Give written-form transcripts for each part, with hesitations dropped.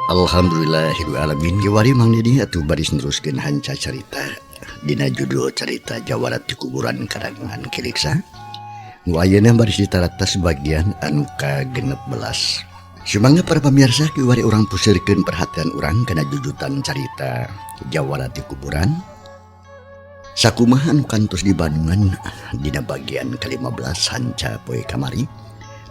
Alhamdulillahirobbilalamin kiwari Mang Didi atuh baris neruskeun hanca carita dina judul carita Jawara ti kuburan karangan Kiliksa. Nu ayeuna baris ditaratas bagian anu ka-16. Sumangga para pamirsa kiwari urang pusirkeun perhatian urang kana jujutan carita Jawara ti kuburan. Sakumaha anu kantos di Bandungan dina bagian ke-15 hanca poe kamari.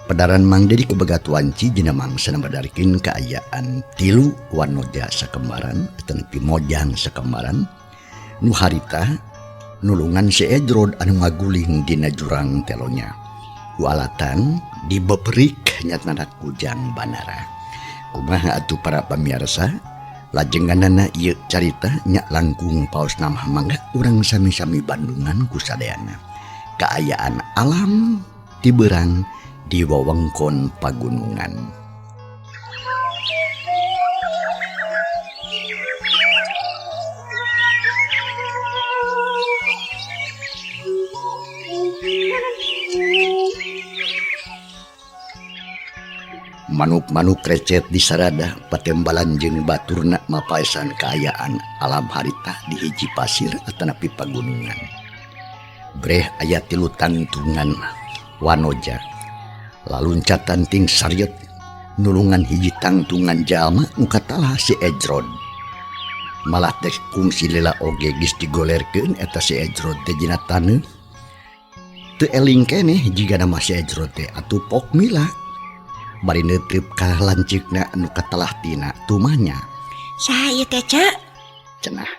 Pedaran Mang Dedi kebegat wanci dina mangsa madarkeun kaayaan tilu wanoja sakembaran atanapi mojang sakembaran nu harita nulungan si Ejrod anu ngaguling dina jurang telonya. Ku alatan dibeperik nyatana kujang banara. Kumaha atuh para pamirsa lajenganana ieu carita nya langkung paos namah mangga urang sami-sami Bandungan ku sadayana. Kaayaan alam tiberang di wewengkon pagunungan. Manuk-manuk recet di sarada patembalan jeung baturna mapaesan kaayaan alam harita di hiji pasir atanapi pagunungan. Breh aya tilu tangtungan wanoja. Laluncatan ting sariet nulungan hiji tangtungan jalma nu katalah si Ejrod. Malah teh kungsi lila oge geus digolerkeun eta si Ejrod teh dina taneuh. Teu eling keneh jigana mah si Ejrod teh atuh pok mila. Bari neutrip ka lanceukna anu katalah tina tumanya. Saha ieu teh, Cek? Cenah.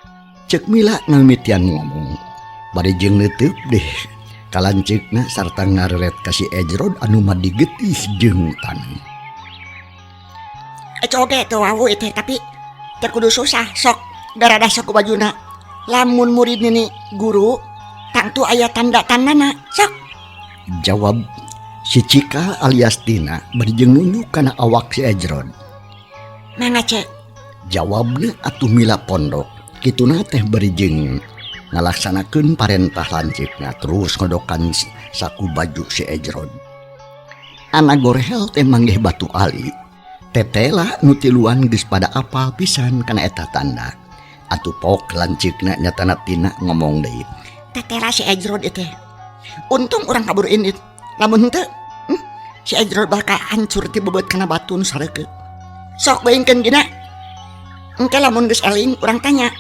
Cek Mila ngamitian ngomong. Bari jeung neutrip deh kalanceukna sarta ngareret ka si Ejrod anu madigetih jeung taneuh. Ece oge teu wawuh teh tapi teu kudu susah sok darada sok bajuna. Lamun murid nini guru tangtu aya tanda-tandana sok. Jawab si Cika alias Tina bari jeung nunjuk kana awak si Ejrod. Mangga Cek? Jawabna atuh Mila pondok. Kituna teh bari jeung ngalaksanakeun parentah lanceukna terus ngodokan saku baju si Ejrod. Ana gorehel teh manggih batu ali. Tetela nu tiluan geus pada apal pisan kana eta tanda. Atuh pok lanceukna nyatana Tina ngomong deui. Tetela si Ejrod ieu teh. Untung urang kabur indit. Lamun henteu, si Ejrod bakal hancur ti bebeut kana batu nu sareukeut. Sok beungkeun gina. Engke lamun geus eling urang tanya.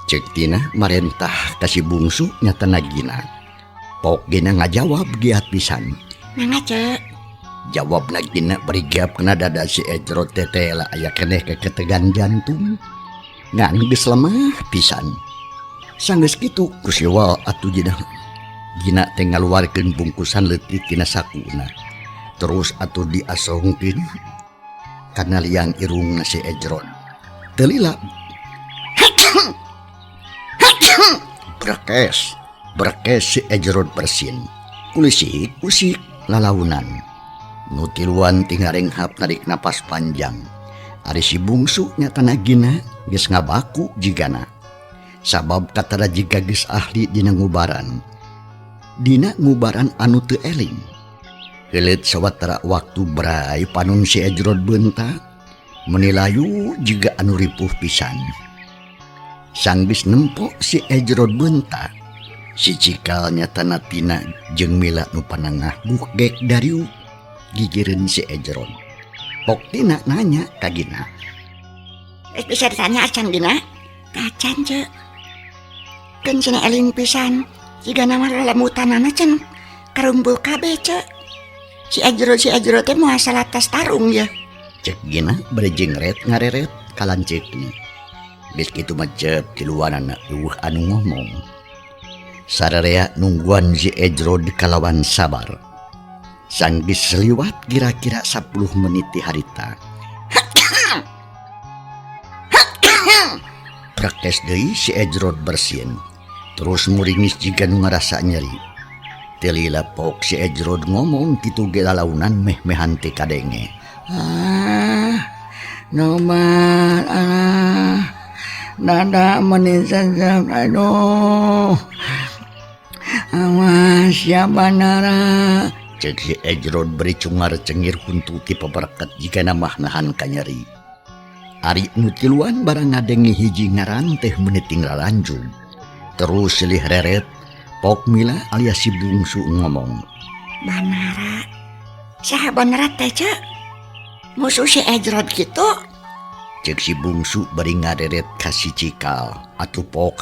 Cek Tina marentah ka si bungsu nyatana Gina. Pok Gina ngajawab giat pisan. Mangga Cek? Jawabna Gina bari gap kana dada si Ejrod teh teh lah aya keneh keketegan jantung. Ngan geus lemah pisan. Sanggeus kitu ku siwal atuh Gina. Gina teh ngaluarkeun bungkusan leutik tina sakuna. Terus atuh diasongkeun kana liang irungna si Ejrod. Teu lila. Brekes, brekes si Ejrod bersin. Kulisik, kusik lalaunan. Nu tiluan ti ngarenghap narik napas panjang. Ari si bungsu nyatana Gina geus ngabaku jigana. Sabab katara jiga geus ahli dina ngubaran. Dina ngubaran anu teu eling. Heuleut sawatara waktu bray panon si Ejrod beunta menilayu jiga anu ripuh pisan. Sanggeus nempo si Ejrod beunta, si Cikal nyatana Tina jeung Mila nu panangah gugek dariuk gigireun si Ejrod. Pok Tina nanya ka Gina. Bisa ditanya acan Gina? Acan Cek. Keun cenah eling pisan. Jiga nama lelemutanana cen karumpul kabeh Cek. Si Ejrod si Ejrod teh moal salatas tarung ya. Cek Gina bari jengret ngareret ka lanceukna. Geus kitu mah cep tiluanana eueuh anu ngomong. Sararea nungguan si Ejrod kalawan sabar. Sanggeus liwat kira-kira 10 menit ti harita. Praktes deui si Ejrod bersin. Terus muringis jiga nu ngarasa nyeri. Teu lila pok si Ejrod ngomong kitu ge lalaunan meh-mehan teu kadenge. Ah, nobat ah. Dada meni sesek aduh. Awas ya Banara. Cek si Ejrod beri cungar cengir huntu ti paberket jigana mah nahan kanyeri. Ari nu tiluan barang ngadenge hiji ngaran teh meuni tinggal lanjut. Terus silih reret, Pok Mila alias si bungsu ngomong. Banara, saha Banara teh cek? Musuh si Ejrod kitu? Cek si bungsu bari ngareret ka si Cikal atuh Pok.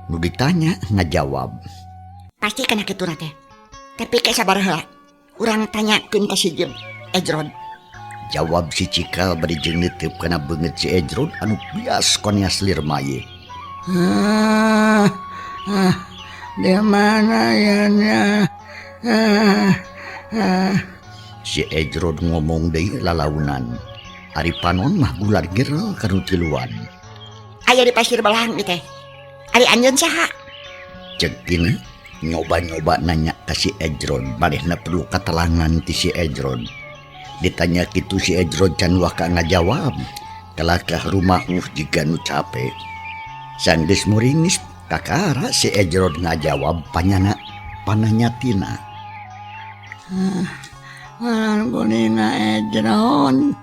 Nu ditanya ngajawab. Pasti kena kitu teh. Tapi ke sabar heula. Urang tanyakeun ka si Ejrod. Jawab si Cikal bari jeung neuteup kana beungeut si Ejrod anu bias konias lir maye. Ah, ah, di mana ya nya? Ah, ah. Si Ejrod ngomong deui lalaunan. Ari panon mah gular gerel ka nu tiluan. Aya di pasir belang ieu teh. Ari anjeun saha? Cek Tina nyoba-nyoba nanya ka si Ejrod, manehna perlu katelangan ti si Ejrod. Ditanya kitu si Ejrod can waka ngajawab. Kalakah rumahuh jiga nu cape. Sanggeus muringis kakara si Ejrod ngajawab panyana pananya Tina. Ah, kuninga Ejrod.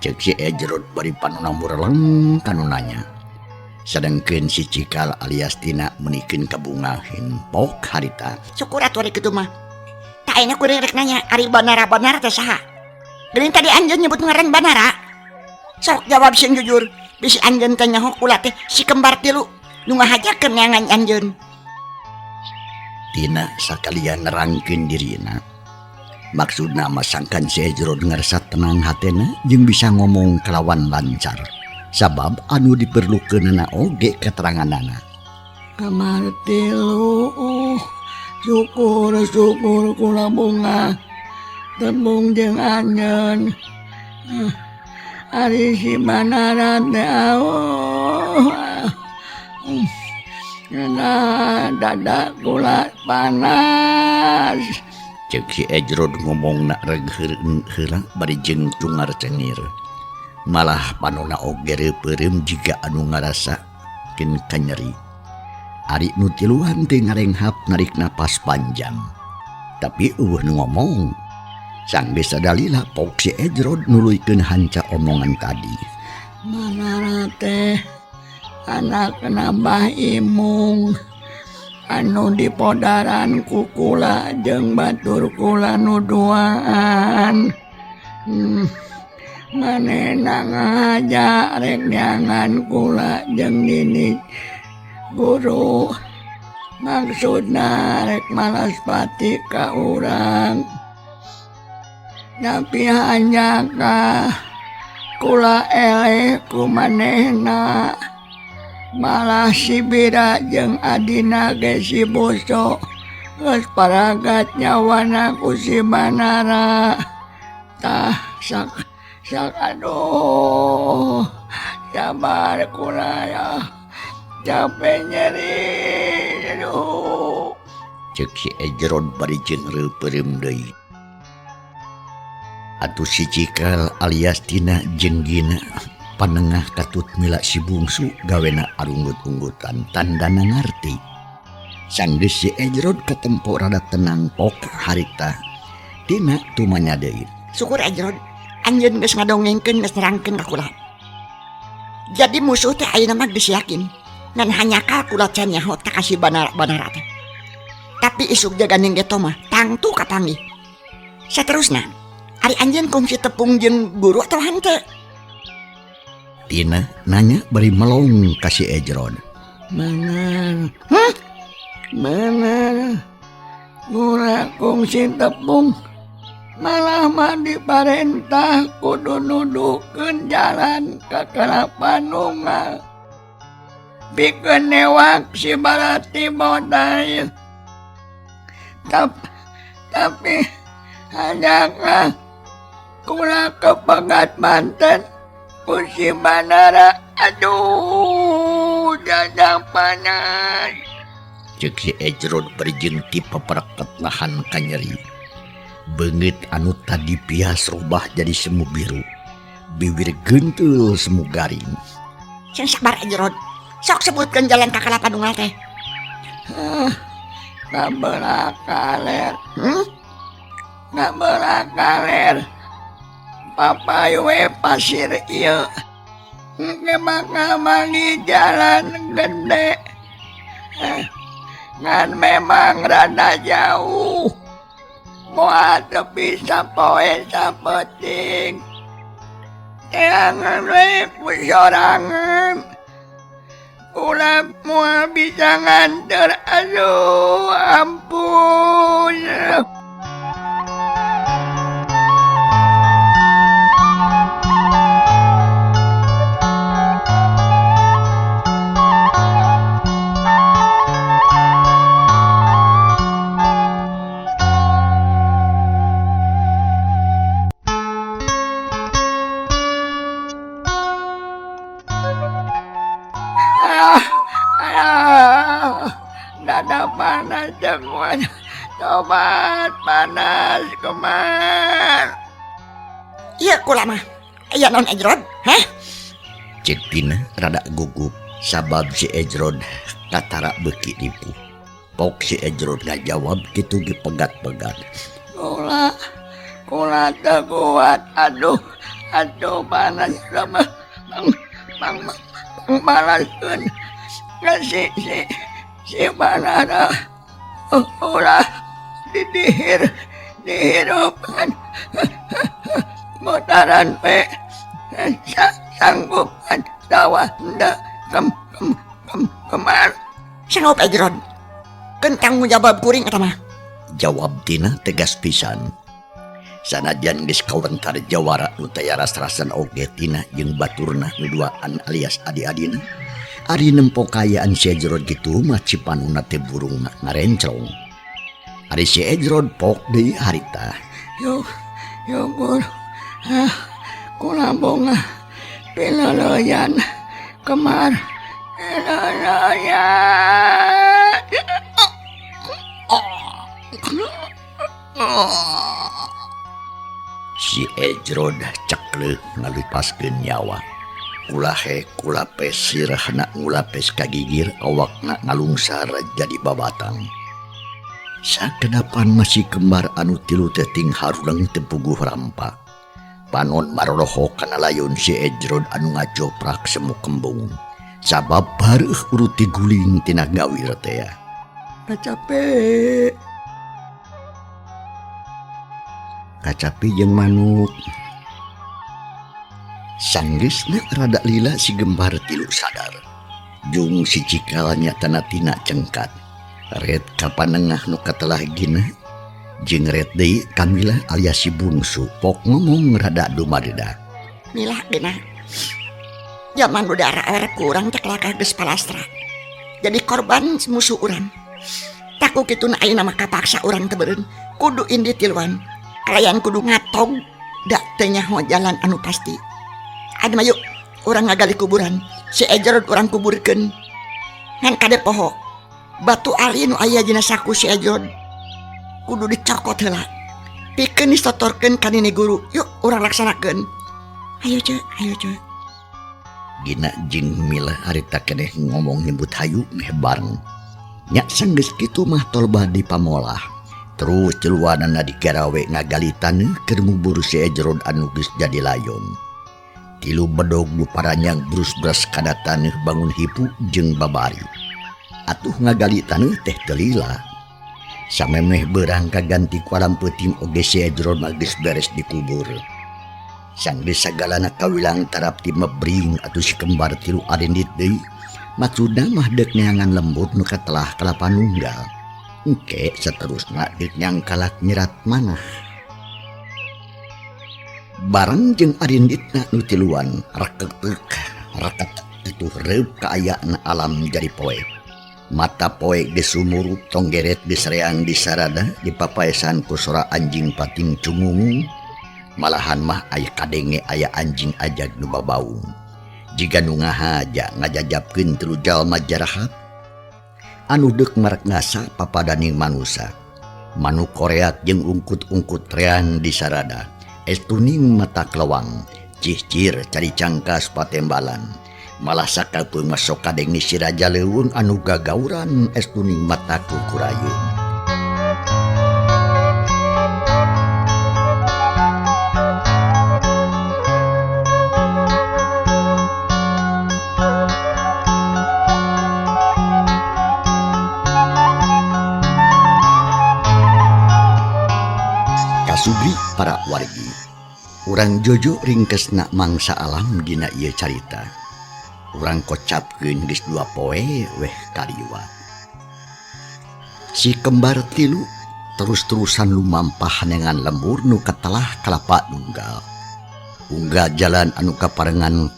Cek si Ejrod bari panona mureleng kanu nanya. Sedangkeun si Cikal alias Tina meunikeun kabungaheun pok harita. Syukur atuh ari kitu mah. Tak ayeuna kuring rek nanya ari Banara-Banara teh saha? Geuning tadi anjeun nyebut ngaran Banara. Sok jawab sing jujur. Bisi anjeun teh nyaho kula teh si kembar tilu nu ngahajakeun neangan anjeun. Tina sakalian nerangkeun dirina. Maksudna mah sangkan si Ejrod ngarasa tenang hatena jeung bisa ngomong kalawan lancar. Sabab anu diperlukeunana oge keteranganana. Kamar tilu, oh, syukur syukur kula bunga tembung jeung anjeun. Ari si Banara teh auh. Nah, dada kula panas. Cek si Ejrod ngomongna reg heula bari jeung cungar cengir. Malah panona oge reupeurem jiga anu ngarasakeun kanyeri. Ari nu tiluan teh ngarenghap narik napas panjang. Tapi eueuh nu ngomong. Sanggeus sadalila pok si Ejrod nuluykeun hanca omongan tadi. Manara teh anak nambah imung anu dipodaran ku kula jeung batur kula nu duaan. Manehna ngahaja rek neangan kula jeung nini guru. Maksudna rek malaspati ka urang. Tapi hanjakah kula eleh ku manehna. Malah si Bira jeung adina ge si Boso geus paragat nyawana ku si Banara. Tah sak sak aduh sabar kula ya. Capek nyeri aduh. Cek si Ejrod bari jeung reupeurem deui. Atuh si Cikal alias Tina jeung Gina panengah katut mila si bungsu gawena arunggut-unggutan tandana ngarti. Sanggeus si Ejrod katempo rada tenang pok harita. Tina tumanya deui. Syukur Ejrod, anjeun geus ngadongengkeun geus nerangkeun ka kula. Jadi musuh teh ayeuna mah geus yakin ngan hanyakal kula can nyaho ta ka si Banara-Banara teh. Tapi isuk jaga ning geto mah tangtu kapanggih. Saterusna, ari anjeun kungsi tepung jeung guru atau henteu? Tina nanya bari melong ka si Ejrod. Bener. Hah? Bener. Kula kungsi tepung malah mah diparentah kudu nuduhkeun jalan ka Kalapa Nunggal. Pikeun newak si Barati Bodai. Tapi Hanjakah kula kepegat manten ku si Banara. Aduh, jajang panas. Cek si Ejrod berjeng ti papereket nahan kanyeri. Beungeut anu tadi pias rubah jadi semu biru. Bibir gentul semu garing. Sing sabar Ejrod. Sok sebutkeun jalan ka Kalapa Nunggal teh. Kabelah kaler. Kabelah kaler. Papai we pasir ieu. Engke bakal manggih jalan gede. Ngan memang rada jauh. Moal teu bisa poe sapeting. Teangan we ku sorangan. Ulah moal bisa nganter. Aduh, ampun. Dada panas semuanya. Tobat panas kemar. Iya kula mah. Iya non Ejrod, heh? Cek Tina rada gugup sabab si Ejrod katara beuki ripuh. Pok si Ejrod ngajawab kitu ge pegat-pegat. Kula, kula teu kuat. Aduh, aduh panas sama bang, bang, bang balaskeun. Si, si, si Banara ulah didihir dihirupan mutaran pe sanggupan tawa nda kem kem kem kemar. Sanggup Ejrod. Kentang jawab kuring eta mah. Jawab Tina tegas pisan. Sanajan geus kawentar jawara nu taya ras-rasan oge Tina jeung baturna nu duaan alias adi-adina. Ari nempo kaayaan si Ejrod kitu mah cipanuna teh burung ngarencrong. Ari si Ejrod pok deui harita. Yo, yo gur. Ah, kula bunga piloloyan kemar. Piloloyan. Si Ejrod ceklek ngalupaskeun nyawa. Kulahe kulapes sirahna ngulapes kagigir awakna ngalungsar jadi babatang. Sakedapan masih kembar anu tilu teh ting haruleng teu puguh rampa. Panon maroroho kana layun si Ejrod anu ngajoprak semu kembung. Sabab bareuh uruti guling tina gawir teh. Kacape. Kacape jeung manuk. Sanggeusna rada lila si gembar tilu sadar. Jung si cikal nyatana tina cengkat. Red kapanengah nu katelah gina. Jeung red deui Kamila alias si bungsu pok ngomong rada dumadedak. Milah gina. Zaman udara air kurang teh kelakah geus palastra. Jadi korban musuh urang. Taku kitu na ayeuna mah kapaksa urang teh beureun. Kudu indi tiluan. Kalayan kudu ngatog da teu nyaho jalan anu pasti. Adi mah yuk, urang ngagali kuburan. Si Ejrod urang kuburkeun. Ngan kade poho. Batu ali nu aya dina saku si Ejrod kudu dicokot heula. Pikeun disotorkeun ka nini guru. Yuk urang laksanakeun. Ayo ceu, ayo ceu. Gina jeung Mila harita keneh ngomong nyebut hayu meh bareng. Nya sanggeus kitu mah tolba dipamolah. Terus celuanana digarawe ngagali taneuh keur ngubur si Ejrod anu geus jadi layon. Tilu bedog nu paranyang brus-bras kana taneuh bangun hipu jeung babari. Atuh ngagali taneuh teh teu lila. Samemeh beurang kaganti ku alam peuting oge si Ejrod mah geus beres dikubur. Sanggeus sagalana kawilang tarap ti mebring atuh si kembar tilu arindit deui. Maksudna mah deuk neangan lembut nu katelah kalapa nunggal. Engke saterusna deuk nyangkalak nyerat manah. Bareng jeung arinditna nu tiluan reketek reketek itu reup kaayaan alam jadi poe. Mata poe geus sumurup tonggeret geus reang di sarada dipapaesan ku sora anjing pating cungungung. Malahan mah aya kadenge aya anjing ajag nu babaung. Jiga nu ngahaja ngajajapkeun tilu jalma jarahat anu deuk marek ngasa papadaning manusa. Manuk koreak jeung ungkut-ungkut reang di sarada. Estuning mata kelewang, cihcir cari cangkas patembalan. Malah sakapeung mah sok kadenge si Raja Leuweung anu gagauran estuning mata kukurayeun. Kasubri para wargi. Urang Jojo ringkesna mangsa alam dina ieu carita. Urang kocapkeun geus 2 poe weh kaliwat. Si kembar tilu terus-terusan lumampah dengan lembur nu katelah kalapa nunggal. Unggal jalan anu kaparengan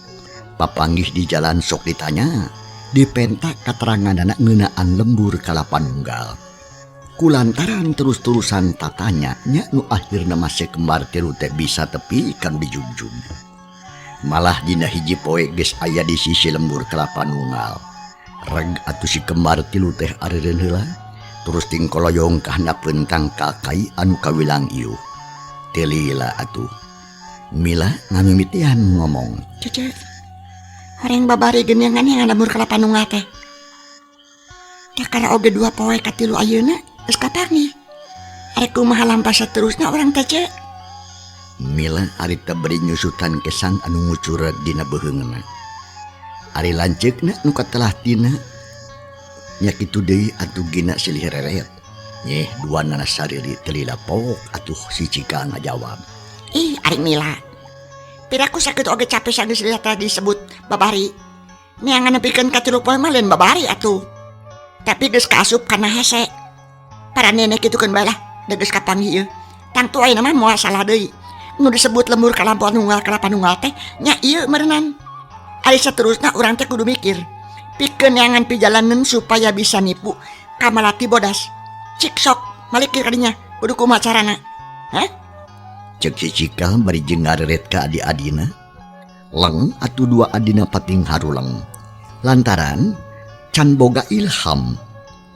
papanggih di jalan sok ditanya, dipenta kateranganana ngeunaan lembur kalapa nunggal. Kulantaran terus-terusan tatanya nya nu akhirna mah si kembar tilu teh bisa tepi kan dijunjung. Malah dina hiji poe geus aya di sisi lembur kalapa nunggal. Reg atuh si kembar tilu teh areureun heula, terus tingkoloyong ka handapeun tangkal kai anu kawilang ieu. Teu lila atuh. Mila ngamimitian ngomong. Cece, horeng babari geuneuhan yang lembur kalapa nunggal teh. Kakara oge 2 poe katilu ayeuna geus kapanggih. Arek kumaha lampah saterusna urang teh, Cek? Mila ari teh bari nyusutan kesang anu ngucur dina beuheungna. Ari lanceukna nu katelah tina nya kitu deui atuh gina silih reret. Nyeh duanana sariri teu lila pok atuh si Cika ngajawab. Ih, ari Mila. Piraku sakitu oge capek sanggeus lila teh disebut babari. Neangan nepikeun ka 3 poe mah lain babari atuh. Tapi geus kaasup kana hese. Para nenek kitu keun bae lah, da geus kapanggih ieu. Tangtu ayeuna mah moal salah deui. Nu disebut lembur kalapa nunggal kalapa nunggal teh nya ieu meureunan. Ari saterusna urang teh kudu mikir. Pikeun neangan pijalanan supaya bisa nipu ka Malati Bodas. Cik sok malikir kadinya kudu kumaha carana. Hah? Cek si Cika bari jeung ngareret ka adi-adina. Leng atuh dua adina pating haruleng. Lantaran can boga ilham.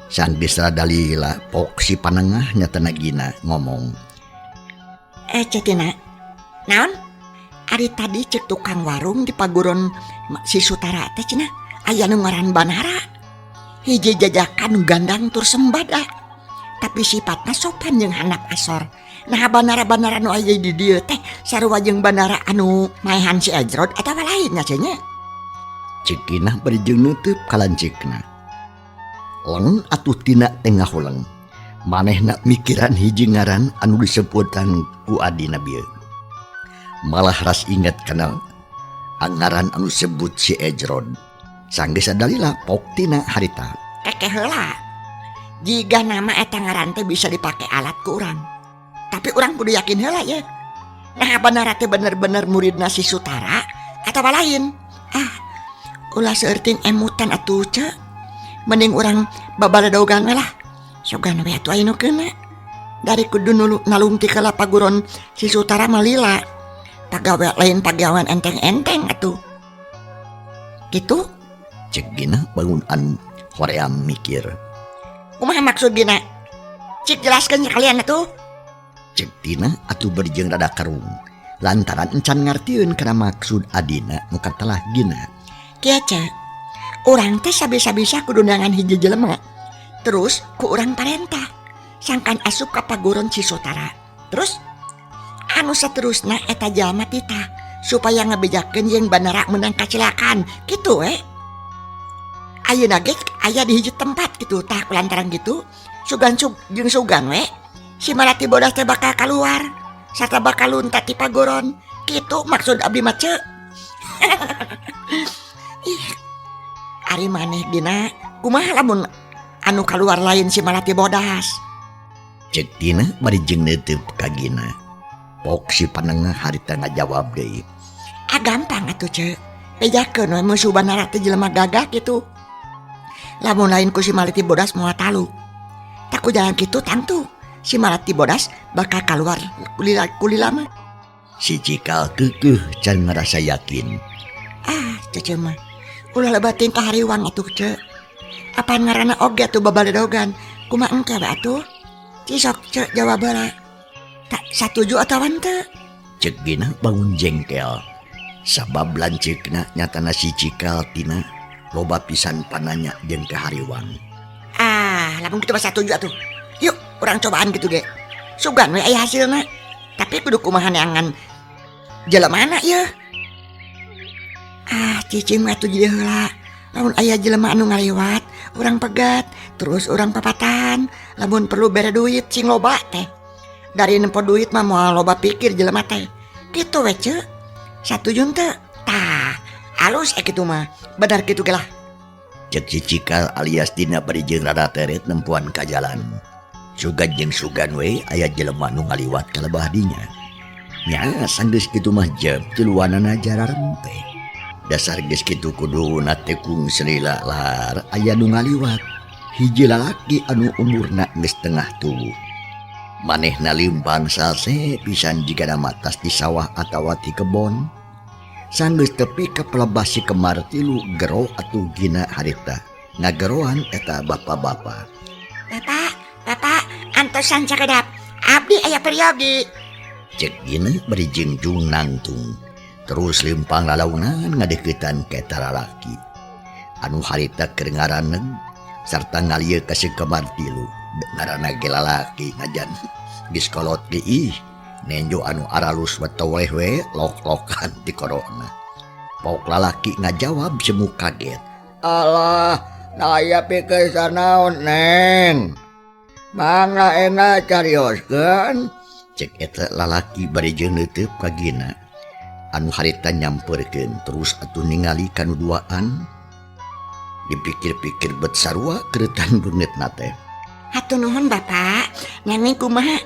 Sanggeus rada lila pok si panengah nyatana gina ngomong. Cetina. Naon? Ari tadi cek tukang warung di paguron si Sutara teh cenah aya nu ngaran Banara. Hiji jajakan nu gandang tur sembada. Tapi sifatna sopan jeung handap asor. Nah bandara-bandara nu aya di dieu teh sarua jeung bandara anu maehan si Ejrod atawa lain nya cenah. Cek Ginah bari jeung neuteub ka lanceukna. Leng atuh tina teh ngahuleng. Manehna mikiran hiji ngaran anu disebutan ku adina bieu. Malah ras inget kana ngaran anu sebut si Ejrod. Sanggeus sadalila pok tina harita. Keke heula. Jiga nama eta ngaran teh bisa dipake alat ku urang. Tapi urang kudu yakin heula ye. Nah bandara teh bener-bener muridna si Sutara atawa lain. Ah, ulah seueur emutan atuh ce. Mending urang babaladogan we lah. Sogan we atuh aya nu keuna. Dari kudu nalungti ka paguron si Sutara mah lila. Pagawe lain pagawean enteng-enteng atuh. Gitu? Cek Gina bangun an hoream mikir. Kumaha maksud Gina? Cik jelaskeun kalian atuh. Cek Tina atuh berjeng rada karung. Lantaran encan ngartieun kana maksud adina nu katelah Gina. Kieu cek. Urang teh sabisa-bisa kudu neangan hiji jelema. Terus ku urang parentah. Sangkan asup ka paguron si Sutara. Terus anu saterusna eta jalma titah supaya ngebejakeun jeung bandara meunang kacilakan kitu we. Ayeuna ge aya di hiji tempat kitu tah kulantaran gitu sugan jeung sugan we si Malati Bodas teh bakal kaluar sarta bakal luntat ti paguron kitu maksud abdi mah ceu. Ih, ari maneh dina kumaha lamun anu kaluar lain si Malati Bodas? Cek Tina bari jeung neuteub ka Gina. Pok si panengah harita ngajawab deui. Ah gampang atuh ceu. Bejakeun we musuh bandara teh jelema gagah kitu. Lamun lain ku si Malati Bodas moal taluk. Tah ku jalan kitu tangtu si Malati Bodas bakal kaluar kulila mah. Si Cikal keukeuh can ngarasa yakin. Ah, Cece mah. Ulah lebatin ka hariwang atuh, Ce. Apaan ngaranna oge atuh babaledogan. Kumaha engke we atuh? Cisok, Ce, jawab heula. Tak satuju atawa henteu? Cek Gina bangun jengkel. Sabab lanceukna nyatana si Cikal tina loba pisan pananya jeung kahariwang. Ah, lamun kitu mah satuju atuh. Yuk, urang cobaan kitu ge. Sugan we aya hasilna. Tapi kudu kumaha neangan jelemana ieu. Ah, cicing we atuh jadi heula. Lamun aya jelema anu ngaliwat, urang pegat, terus urang papatahan. Lamun perlu bere duit sing loba teh. Dari nempo duit mah moal loba pikir jelema teh. Kitu we, Ce. Satuju teu? Tah, alus kitu mah. Bener kitu ge lah. Cek si Cikal alias Dina bari jeung rada teret nempuan ka jalan. Sugan jeung sugan we aya jelema nu ngaliwat ka lebah dinya. Nya sanggeus kitu mah jeb tiluanana jararempe. Dasar geus kitu kuduna teh kung selila lar aya nu ngaliwat. Hiji lalaki anu umurna geus tengah tubuh. Manehna limpang salse pisan jigana matas di sawah atawa di kebon. Sanggeus tepi ka pelebah si kemar tilu gero atuh Gina harita. Ngageroan eta bapak-bapak. Bapak, bapak, antosan cakedap. Abdi aya peryogi. Cek Gina bari jingjung nangtung. Terus limpang lalaunan ngadeukeutan ka eta lalaki. Anu harita keur ngaraneg sarta ngalieu ka si kemar tilu. Ngaranna ge lalaki ngajan geus kolot ge ih. Nenjo anu aralus weteweh we lok-lokan di korona. Pok lalaki ngajawab semu kaget. Alah, naya pikir sanaon, Neng. Mangga enggal carioskeun. Cek eta lalaki bari jeung neuteub ka Gina. Anu harita nyamperkeun terus atuh ningali kanu duaan. Dipikir-pikir bet sarua keretan beungeutna teh. Hatur nuhun Bapak, nanging kumaha?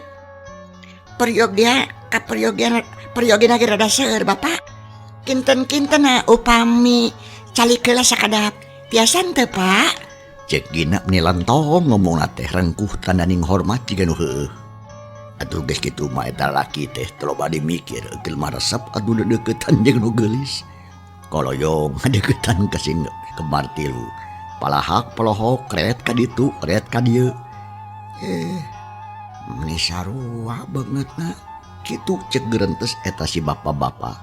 Peryogia ka peryogian peryogina ge rada seueur Bapak. Kinten-kinten upami calik heula sakadap. Tiasa teu, Pak? Cek Gina meni lantong ngomongna teh rengkuh tandaning hormat jiga nu heueuh. Atuh geus kitu mah eta lalaki teh teu loba dimikir eukeul mah resep atuh deukeutan jeung nu geulis. Koloyong ngadeuketan ka si kembar tilu. Palahak polohok ret ka ditu ret ka dieu. Meni sarua beungeutna kitu cek gerentes eta si bapak-bapak.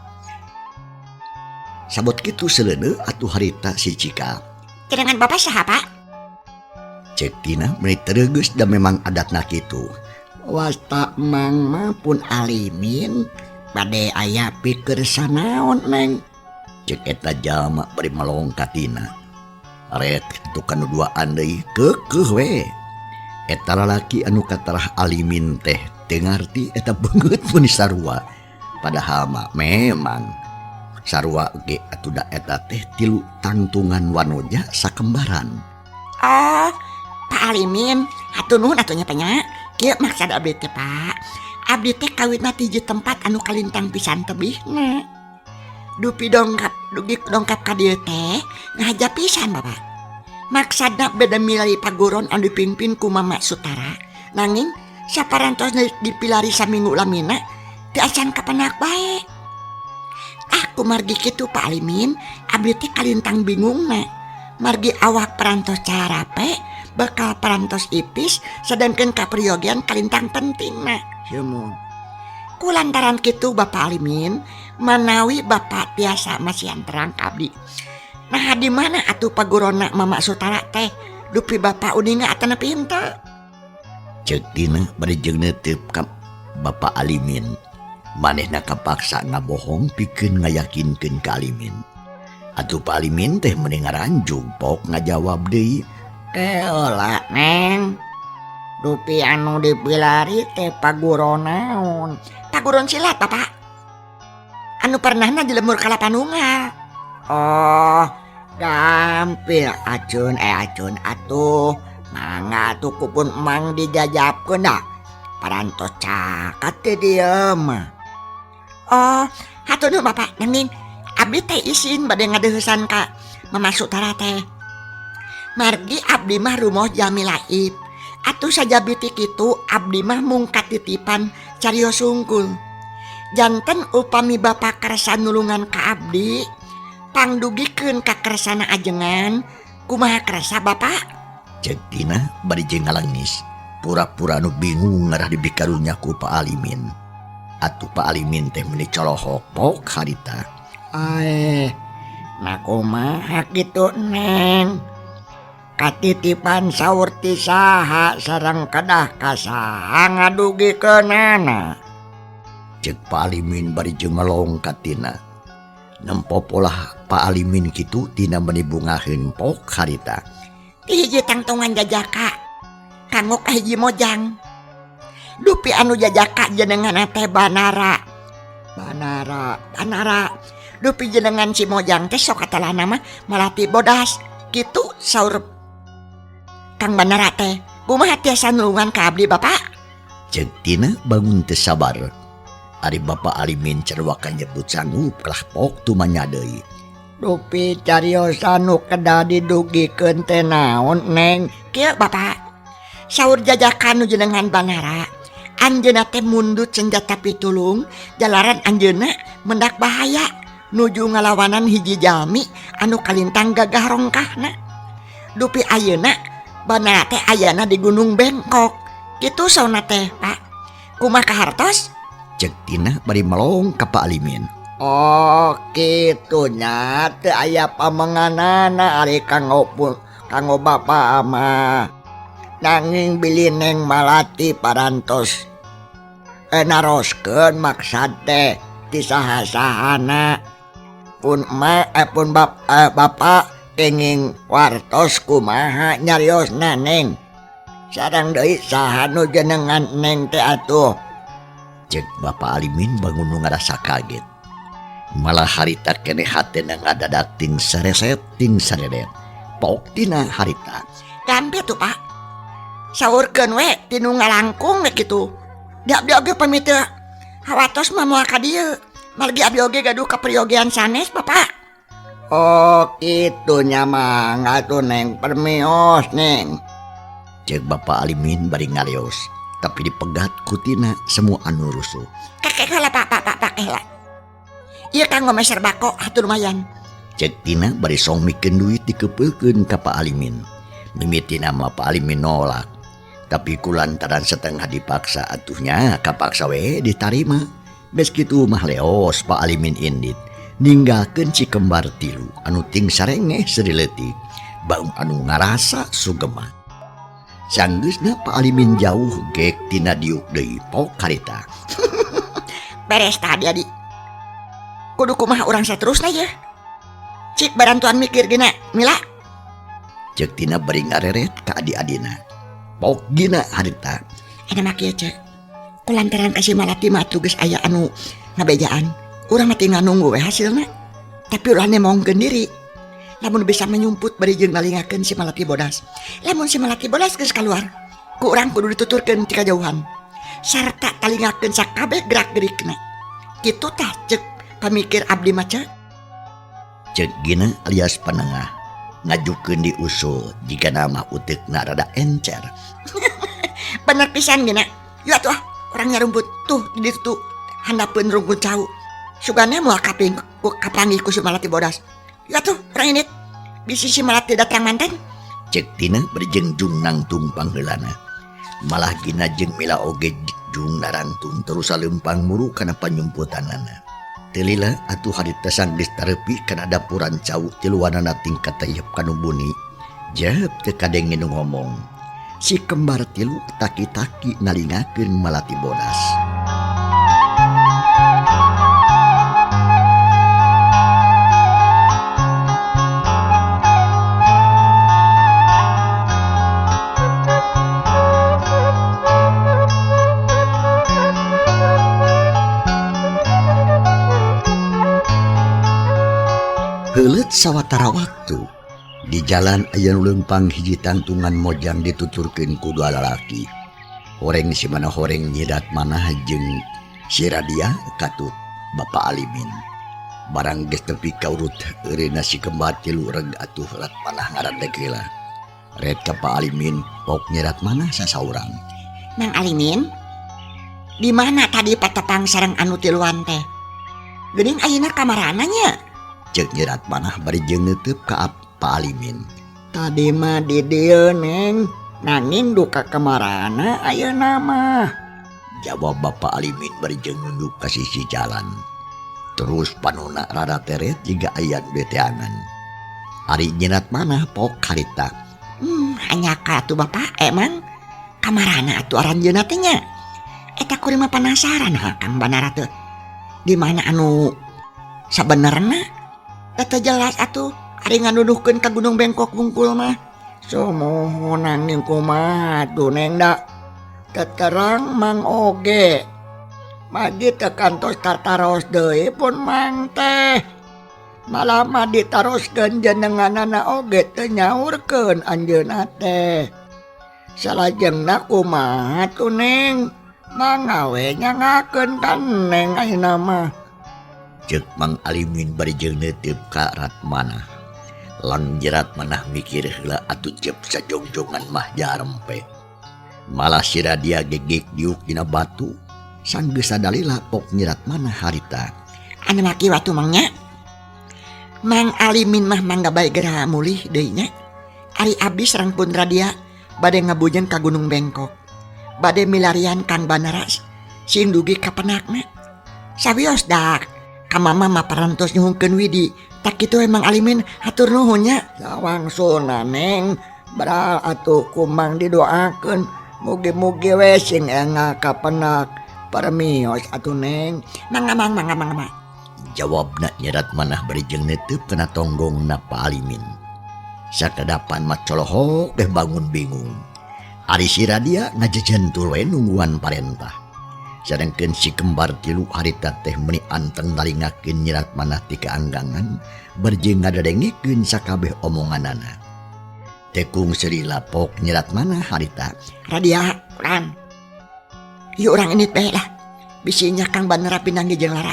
Sabot kitu seleuneu atuh harita si Cikal. Cadangan bapak saha, Pak? Cek Tina meni tereugeus da memang adatna kitu. Wasta mang mah pun Alimin bade aya pikeun sanaon, Neng. Cek eta jalma bari melong ka Tina. Ret kitu kanu duaan deui keukeuh we. Eta lalaki anu katarah Alimin teh teu ngarti eta beungeut meuni sarua. Padahal mah memang sarua ge atuh da eta teh tilu tangtungan wanoja sakembaran. Oh, Pak Alimin, hatur nuhun atuh nya nya. Kieu maksad abdi teh, Pak. Abdi teh kawitna ti hiji tempat anu kalintang pisan tebihna. Dupi dongkap, dugi dongkap ka dieu teh ngahaja pisan, Bapak. Maksadna beda milari paguron anu dipimpin ku Mama Sutara. Nanging saparantos dipilari saminggu lamina teu acan kapenak bae. Ah, kumargi kitu Pak Alimin, abdi teh kalintang bingungna. Margi awak parantos carape, bakal parantos ipis, sedangkan kaperyogian kalintang pentingna. Sumuhun. Kulantaran kitu Bapak Alimin, manawi Bapak tiasa masihan terang ka abdi. Nah, di mana atuh pagurona Mama Sutara teh? Dupi Bapak uninga atanapi henteu? Cek Tina bari jeung neuteub ka Bapak Alimin. Manehna kapaksa ngabohong pikeun ngayakinkeun ka Alimin. Atuh Pak Alimin teh meni ngaranjug pok ngajawab deui. Keula, Neng. Dupi anu dipilari teh paguron naon? Paguron silat, Bapak. Anu pernahna di lemur Kalapanunggal. Oh, gampil acun acun atuh. Mangga atuh kupun emang dijajabkeun dah. Parantos caket teh dieu mah. Oh, hatur nuhun Bapak. Nanging abdi teh isin bade ngadeuheusan ka Mama Sutara teh. Margi abdi mah rumoh jalmi laib. Atuh sajabi ti kitu abdi mah mung katitipan carios hungkul. Janten upami Bapak kersa nulungan ka abdi, pangdugikeun ka kersana ajengan, kumaha kersa Bapak? Cek Tina bari jeung ngalangis. Pura-pura nu bingung ngarah dibikarunya ku Pak Alimin. Atuh Pak Alimin teh meuni colohok pok harita. Aeh, nah kumaha kitu Neng? Katitipan saur ti saha sareng kedah ka saha ngadugikeunana? Cek Pak Alimin bari jeung melong ka Tina. Nempo polah Pak Alimin kitu Tina meuni bungaheun pok harita. Ti hiji tangtungan jajaka kanggo ka hiji mojang. Dupi anu jajaka jenengan teh Banara. Banara, Banara. Dupi jenengan si mojang teh sok katalana mah Malati Bodas. Kitu saur Kang Banara teh. Kumaha tiasa nulungan ka abdi Bapak? Cek Tina bangun teu sabar. Ari Bapak Alimin cerwakan nyebut sanggup kalah pok tumanya deui. Dupi cariosan nu kedah didugikeun teh naon Neng? Kieu Bapak. Saur jajakan nu jenengan Banara. Anjeunna teh mundut senjata pitulung jalaran anjeunna mendak bahaya nuju ngalawanan hiji jalmi anu kalintang gagah rongkahna. Dupi ayeuna Banara teh ayana di Gunung Bengkok. Kitu sauna teh, Pak. Kumaha kahartos? Cek Tina bari melong ka Pak Alimin. Oh, kitu nya teu aya pamenganana ari kanggo kanggo Bapak mah. Nanging bilih Neng Malati parantos naroskeun maksad teh ti saha-sahana. Pun emak pun bapak kenging wartos kumaha nyariosna Neng. Sareng deui saha nu jenengan Neng teh atuh? Cek Bapak Alimin bangun nu ngarasa kaget. Malah harita keneh hatena ngadadak ting sareset ting saredet. Pok tina harita. Gampir tuh Pak. Saurkeun we tinu ngalangkung we kitu. Di abdi oge pamit teu hawatos mah moal ka dieu. Margi abdi oge gaduh kaperyogian sanes Bapak. Oh kitu nya mah atuh Neng permios Neng. Cek Bapak Alimin bari ngaleos. Tapi dipegat ku Tina semua anu rusuh. Kakek heula Pak, Pak, Pak, Pak heula. Ieu kanggo meser bako atuh lumayan. Cek Tina bari song mikeun duit dikepekeun ka Pak Alimin. Mimitina mah Pak Alimin nolak. Tapi kulantaran setengah dipaksa atuhnya kapaksa we ditarima. Geus kitu mah leos Pak Alimin indit. Ninggalkeun si kembar tilu anu ting sarengeh seri leutik. Baung anu ngarasa sugema. Sanggeusna Pak Alimin jauh gek tina diuk deui pok harita. Beres tadi adi. Kudu kumaha urang saterusna ye. Cik barantuan mikir gina, Mila. Cek Tina bari ngareret ka adi-adina. Pok gina harita. Eta mah kieu cek. Kulantaran ka si Malati mah atuh geus aya anu ngabejaan. Urang mah tinggal nunggu we hasilna. Tapi ulah nemongkeun diri. Lamun bisa menyumput bari jeung nalingakeun si Malati Bodas. Lamun si Malati Bodas geus kaluar, ku urang kudu dituturkeun ti kajauhan. Sarta talingakeun sakabeh gerak-gerikna. Kitu tah cek pamikir abdi mah cek. Cek Gina alias panengah ngajukeun di usul jika nama uteukna rada encer. Bener pisan Gina. Yuk atuh urang nyarumput tuh di ditu tuh handapeun rungkun cau. Sugane moal kaping ku kapanggih ku si Malati Bodas. Yuk atuh urang indit. Bisi si Malati datang manten. Cek Tina bari jeung jung nangtung pangheulana. Malah Gina jeung Mila oge jung narangtung terus saleumpang muru kana panyumputanana. Teu lila atuh harita sanggeus tareupi kana dapuran cau tiluanana tingkat tayeup kanu buni. Jep teu kadenge nu ngomong. Si kembar tilu taki-taki nalingakeun Malati Bodas. Heuleut sawatara waktu di jalan aya nu leumpang hiji tangtungan mojang dituturkeun ku dua lalaki. Horeng si mana horeng nyidat manah jeung si Radia katut Bapak Alimin. Barang geus tepi ka urut eureuna si kembar tilu reg atuh rat manah ngaran heula. Red ka Pak Alimin pok nyerat mana sasaurang. Mang Alimin, di mana tadi patepang sareng anu tiluan teh? Geuning ayeuna kamarana nya? Cek nyerat manah bari jeung neuteub ka Pak Alimin. Tadi mah di dieu Neng, nanging duka kamarana ayeuna mah. Jawab Bapak Alimin bari jeung nunduk ka sisi jalan. Terus panona rada teret jiga aya nu diteangan. Ari nyerat manah pok harita. Hanya atuh Bapak emang kamarana atuh aranjeunna teh nya. Eta kuring mah penasaran ha Kang Banara teh. Di mana anu sabenerna? Eta jelas atuh ari nganuduhkeun ka Gunung Bengkok wungkul mah. Sumuhun nanging kumaha atuh Neng da. Teterang mang oge. Magi teu kantos tataros deui pun mang teh. Malah mah ditaroskeun jenenganana oge teu nyaurkeun anjeunna teh. Salajengna kumaha tuh Neng? Mangga we nyangakeun ka Neng ayeuna mah. Cek Mang Alimin bari jeung neuteub ka Ratmanah. Lang jerat manah mikir heula atuh cep sajongjongan mah jarempe. Malah si Radia gegek diuk dina batu. Sanggeus sadalila pok nyerat manah harita. Anu maki watu mangnya. Mang Alimin mah mangga bae geura mulih deui nya. Ari abdi sareng pun Radia bade ngabujeng ka Gunung Bengkok. Bade milarian Kang Banara sing dugi ka penakna. Sawios dak ka mama mah parantos nyuhunkeun widi. Tak kitu we Mang Alimin hatur nuhun nya. Sawangsuna Neng, bral atuh kumang didoakeun mugi-mugi we sing enggal ka penak. Permios atuh Neng. Mangga mang mangga mangga mangga. Jawabna nyerat manah bari jeung neuteub kana tonggongna Pak Alimin. Sakadapan mah colohok deh bangun bingung. Ari si Radia ngajejentul we nungguan parentah. Sedangkeun si kembar tilu harita teh meuni anteng naringakeun nyerat manah ti kaanggangan berjeng ngadadengikeun sakabeh omonganana. Tekung seuri lapok nyerat manah harita. Radia, urang. Yuk urang ini teh lah. Bisinya Kang Banara pinanggi jeung Lara.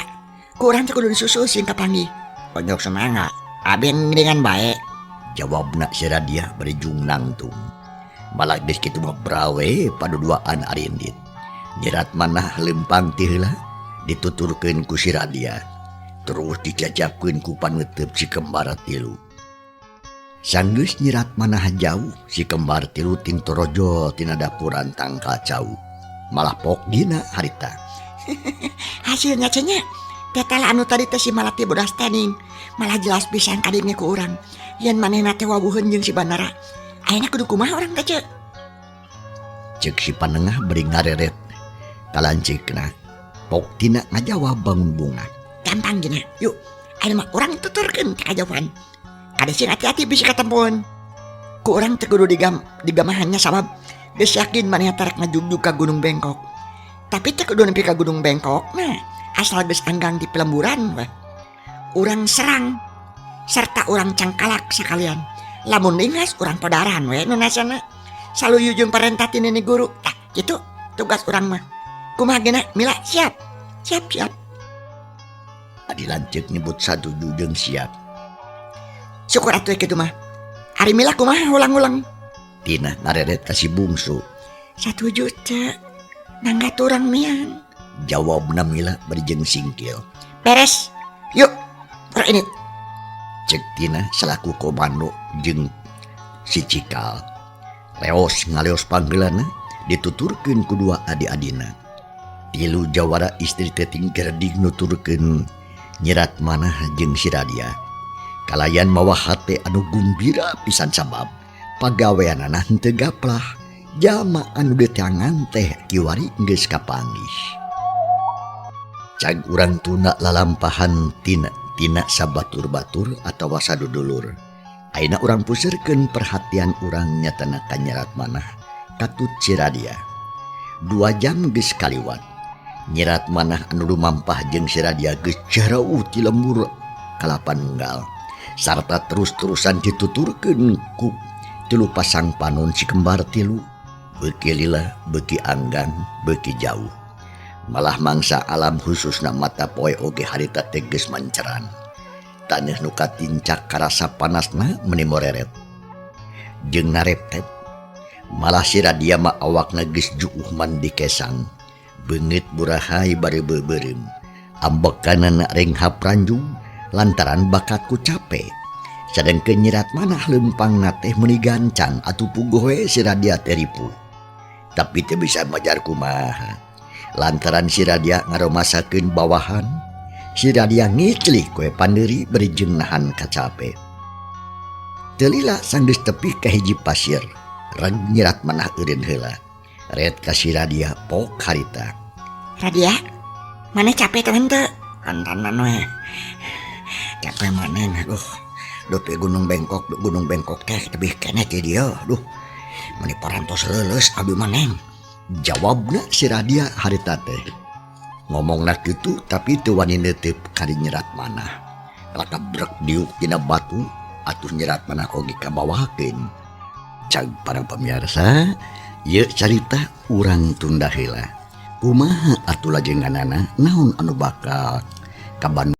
Ku urang teh kudu disusul sing kapanggih. Pojok semangat. Abi dengan bae. Jawabna si Radia bari jung nangtung. Malah geus kitu mah brawe paduduaan arindit. Nyerat manah lempang ti heula dituturkeun ku si Radia. Terus dijajabkeun ku paneuteub si kembar tilu. Sanggeus nyerat manah jauh si kembar tilu tingtorojo tina dapuran tangkal cau. Malah pok dina harita. Hasilnya cenah tetela anu tadi teh si Malati bodas tening. Malah jelas pisan kadenge ku urang. Yen manehna teh wawuheun jeung si Banara. Ayeuna kudu kumaha urang teh ceuk? Ceuk si panengah bari ngareret. Kalancikna pok tina ngajawab bangun bunga. Gampang gina. Yuk, ayeuna mah urang tuturkeun ka kajauhan. Kade sing hati-hati bisi katempoan. Ku urang teh kudu digamahannya sabab geus yakin manehna tarek ngajugjug ka Gunung Bengkok. Tapi teh kudu nepi ka Gunung Bengkok nah, asal geus anggang di pelemburan weh. Urang serang serta urang cangkalak sakalian. Lamun lingas urang podaran we nu nasana. Saluyu jeung parentah ti nini guru. Tah kitu tugas urang mah. Kumaha gena Mila siap? Siap siap. Adi lanceuk nyebut satuju jeung siap. Syukur atuh kitu mah. Ari Mila kumaha ulang-ulang? Tina ngareret ka si bungsu. Satuju cek. Nangga turang miang. Jawabna Mila bari jeung singkil. Beres. Yuk, urang ini. Cek Tina selaku komando jeung si Cikal. Leos ngaleos panggeulana dituturkeun ku dua adi-adina. Tilu jawara istri teh tingkerdig nuturkeun nyerat manah jeung si Radia. Kalayan mawa hate anu gumbira pisan sabab pagaweanana henteu gaplah. Jalma anu diteangan teh kiwari geus kapanggih. Cag urang tuna lalampahan tina sabatur-batur atawa sadudulur. Ayeuna urang puseurkeun perhatian urang nyatana ka nyerat manah katut si Radia. 2 jam geus kaliwat. Nyerat manah anu lumampah jeung si Radia geus jarauh ti lembur kalapan unggal. Sarta terus-terusan dituturkeun ku tilu pasang panon si kembar tilu. Beuki lila, beuki anggang, beuki jauh. Malah mangsa alam khususna mata poe oge harita teh geus manceran. Taneuh nu katincak karasa panasna meuni moreret. Jeung nareptep. Malah si Radia mah awakna geus juuh mandi kesang. Beungeut burahay bari beubeurem. Ambekanana renghap ranjung lantaran bakat ku cape. Sadengkeun nyirat manah leumpangna teh meuni gancang atuh puguh we si Radia teh ripuh. Tapi teu bisa majar kumaha. Lantaran si Radia ngaromasakeun bawahan, si Radia ngiclih kue pandeuri bari jeung nahan kacape. Teu lila sanggeus tepi ka hiji pasir, reg nyirat manah eureun heula. Ret ka si Radia pok harita. Radia, mana capek teh henteu? Kantanan we. Capek maneh aduh. Duh pi Gunung Bengkok teh tebih keneh ti dieu. Duh. Meuni parantos leuleus abdi mah Neng. Jawabna si Radia harita teh. Ngomongna kitu tapi teu wani neuteup ka nyerat manah. Lakabrek diuk dina batu atuh nyerat manah oge kabawakeun. Cag para pemirsa, ieu carita urang tunda heula. Kumaha atuh lajenganana naon anu bakal kaban